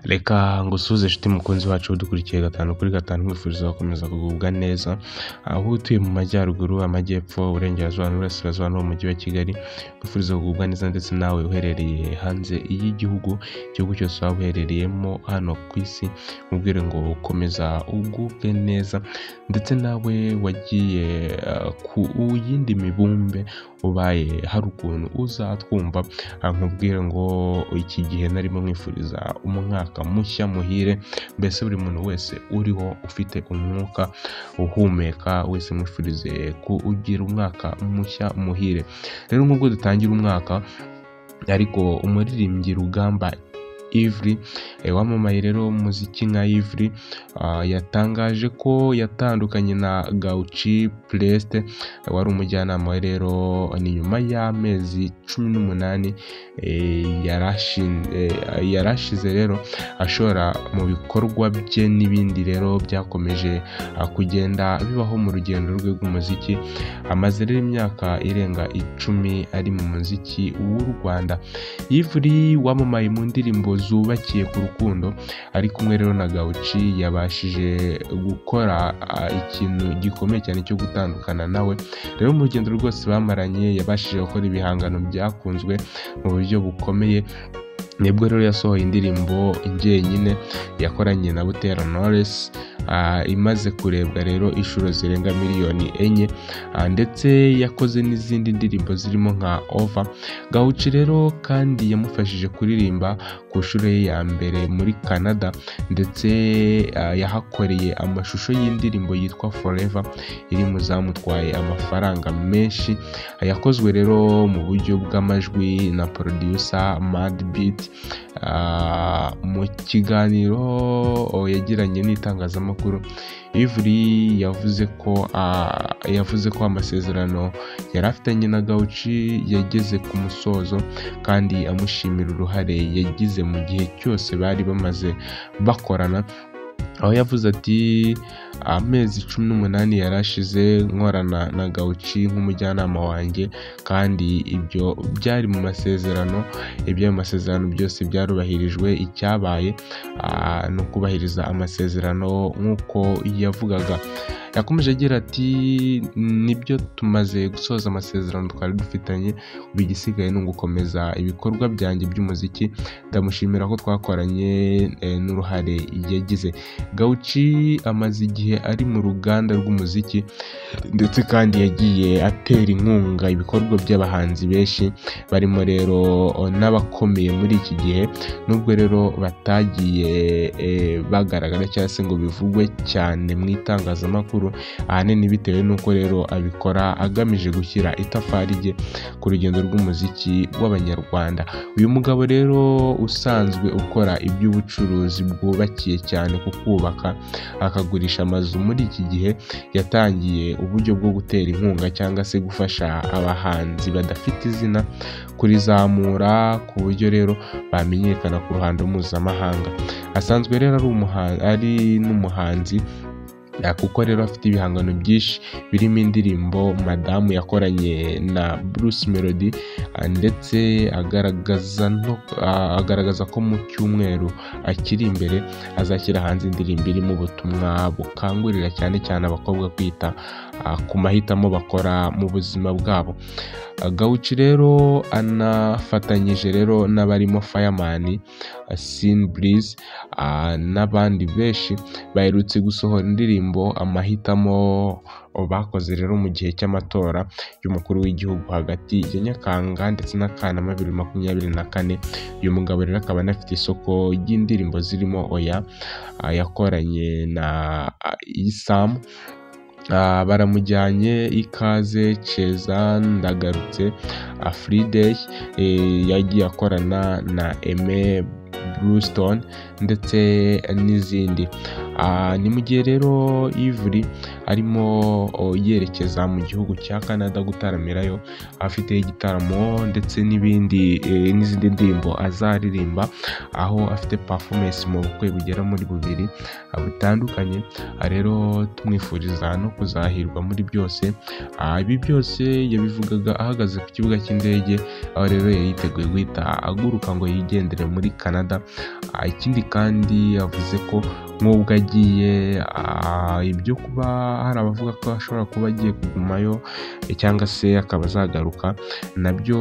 Reka ngusuhuze inshuti mukunzi wacu udukurikiye gatanu kuri gatanu, nkwifuriza gukomeza kugubwa neza aho utuye mu majyaruguru, amajyepfo, uburengerazuba n'uburasirazuba no mu mujyi wa Kigali. Nkwifuriza kugubwa neza ndetse nawe uherereye hanze y'igihugu, igihugu cyose waba uherereyemo hano ku isi, mubwire ngo komeza ugubwe neza, ndetse nawe wagiye ku yindi mibumbe ubaye hari ukuntu uzatwumva, nkubwire ngo iki gihe narimo nkwifuriza umwaka mushya muhire, mbese buri muntu wese uriho ufite umwuka uhumeka wese mwifurize kugira umwaka mushya muhire. Rero nk'ubwo dutangira umwaka, ariko umuririmbyi Rugamba Yverry wamamaye rero mu muziki nka Yverry, yatangaje ko yatandukanye na Gauchi Preste wari umujyanama we. Rero ni nyuma y'amezi 18 yarashize rero ashora mu bikorwa bye n'ibindi rero byakomeje kugenda bibaho mu rugendo rwe rw'umuziki. Amaze rero imyaka irenga 10 ari mu muziki w'u Rwanda. Yverry wamamaye mu ndirimbo zubakiye ku rukundo, ari kumwe rero na Gauchi, yabashije gukora ikintu gikomeye cyane cyo gutandukana nawe. Rero mu rugendo rwose bamaranye yabashije gukora ibihangano byakunzwe mu buryo bukomeye. Nibwo rero yasohoye indirimbo Njyenyine yakoranye na Butera Knowless, imaze kurebwa rero inshuro zirenga miliyoni 4, ndetse yakoze n'izindi ndirimbo zirimo nka Over. Gauchi rero kandi yamufashije kuririmba ku nshuro ye ya mbere muri Canada, ndetse yahakoreye amashusho y'indirimbo yitwa Forever iri mu zamutwaye amafaranga menshi. Yakozwe rero mu buryo bw'amajwi na producer Mad Beat. Mu kiganiro yagiranye n'itangazamakuru, Yverry yavuze ko amasezerano yari afitanye na Gauchi yageze ku musozo, kandi amushimira uruhare yagize mu gihe cyose bari bamaze bakorana, aho yavuze ati amezi 18 yarashize nkorana na Gauchi nk'umujyanama wanjye, kandi ibyo byari mu masezerano, ibyo mu masezerano byose byarubahirijwe, icyabaye ni ukubahiriza amasezerano nk'uko yavugaga. Yakomeje agira ati nibyo tumaze gusoza amasezerano twari dufitanye, ubu igisigaye ni ugukomeza ibikorwa byanjye by'umuziki, ndamushimira ko twakoranye n'uruhare yagize. Gauchi amaze igihe ari mu ruganda rw'umuziki, ndetse kandi yagiye atera inkunga ibikorwa by'abahanzi benshi barimo rero n'abakomeye muri iki gihe, nubwo rero batagiye bagaragara cyangwa se ngo bivugwe cyane mu itangazamakuru, ahanini bitewe n'uko rero abikora agamije gushyira itafari rye ku rugendo rw'umuziki w'Abanyarwanda. Uyu mugabo rero usanzwe ukora iby'ubucuruzi bwubakiye cyane ku kubaka akagurisha amazu, muri iki gihe yatangiye uburyo bwo gutera inkunga cyangwa se gufasha abahanzi badafite izina kurizamura ku buryo rero bamenyekana ku ruhando mpuzamahanga. Asanzwe rero ari n'umuhanzi, kuko rero afite ibihangano byinshi birimo indirimbo Madamu yakoranye na Bruce Melody, ndetse agaragaza ko mu cyumweru akiri imbere azashyira hanze indirimbo irimo ubutumwa bukangurira cyane cyane abakobwa kwita ku mahitamo bakora mu buzima bwabo. Gauchi rero anafatanyije rero n'abarimo Fireman, Sin Breeze n'abandi benshi baherutse gusohora indirimbo Amahitamo bakoze rero mu gihe cy'amatora y'umukuru w'igihugu hagati ya Nyakanga ndetse na Kanama 2024. Uyu mugabo rero akaba anafite isoko ry'indirimbo zirimo Oya yakoranye na Isam, Baramujyanye, Ikaze, Ceza, Ndagarutse, Free yagiye akorana na Aime Bluestone ndetse n'izindi. Ni mu gihe rero Yverry arimo yerekeza mu gihugu cya Canada gutaramirayo, afite igitaramo ndetse n'ibindi n'izindi ndirimbo azaririmba, aho afite performance mu bukwe bugera muri bubiri butandukanye. Rero tumwifuriza no kuzahirwa muri byose. Ibi byose yabivugaga ahagaze ku kibuga cy'indege, aho rero yari yiteguye guhita aguruka ngo yigendere muri Canada. Ikindi kandi yavuze ko nk'ubwo agiye, ibyo kuba hari abavuga ko ashobora kuba agiye kugumayo cyangwa se akaba azagaruka, nabyo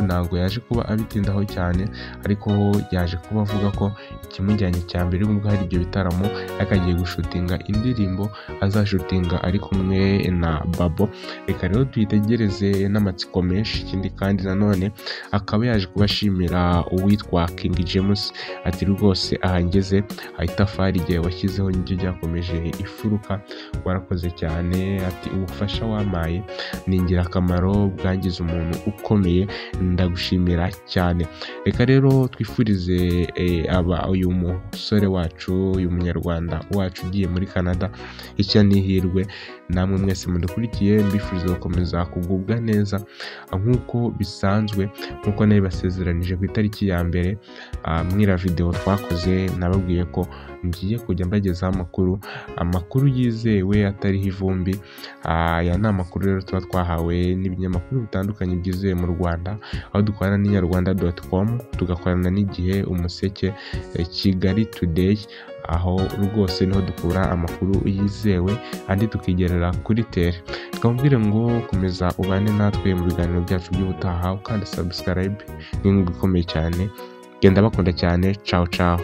ntabwo yaje kuba abitindaho cyane, ariko yaje kuba avuga ko ikimujyanye cya mbere nubwo hari ibyo bitaramo, ariko agiye gushutinga indirimbo azashutinga ari kumwe na Babo. Reka rero tuyitegereze n'amatsiko menshi. Ikindi kandi nanone akaba yaje kubashimira uwitwa King James, ati rwose ahangeze itafari igihe washyizeho niryo ryakomeje ifuruka, warakoze cyane. Ati ubufasha wampaye ni ingirakamaro, bwangize umuntu ukomeye, ndagushimira cyane. Reka rero twifurize aba uyu musore wacu, uyu munyarwanda wacu ugiye muri Canada ishya n'ihirwe. Namwe mwese mudukurikiye mbifuriza gukomeza kugubwa neza nk'uko bisanzwe, nk'uko nabibasezeranije ku itariki ya mbere mwira video twakoze, nababwiye ko ngiye kujya mbagezaho amakuru yizewe atariho ivumbi. Aya ni amakuru rero tuba twahawe n'ibinyamakuru bitandukanye byizewe mu Rwanda, aho dukorana n'inyarwanda.com, tugakorana n'Igihe, Umuseke, Kigali Today. Aho rwose niho dukura amakuru yizewe andi tukigerera kuri tere. Twamubwire ngo komeza ubane natwe mu biganiro byacu by'ubutaha, ukanda subscribe, ni inkunga ikomeye cyane. Genda bakunda cyane, ciao ciao.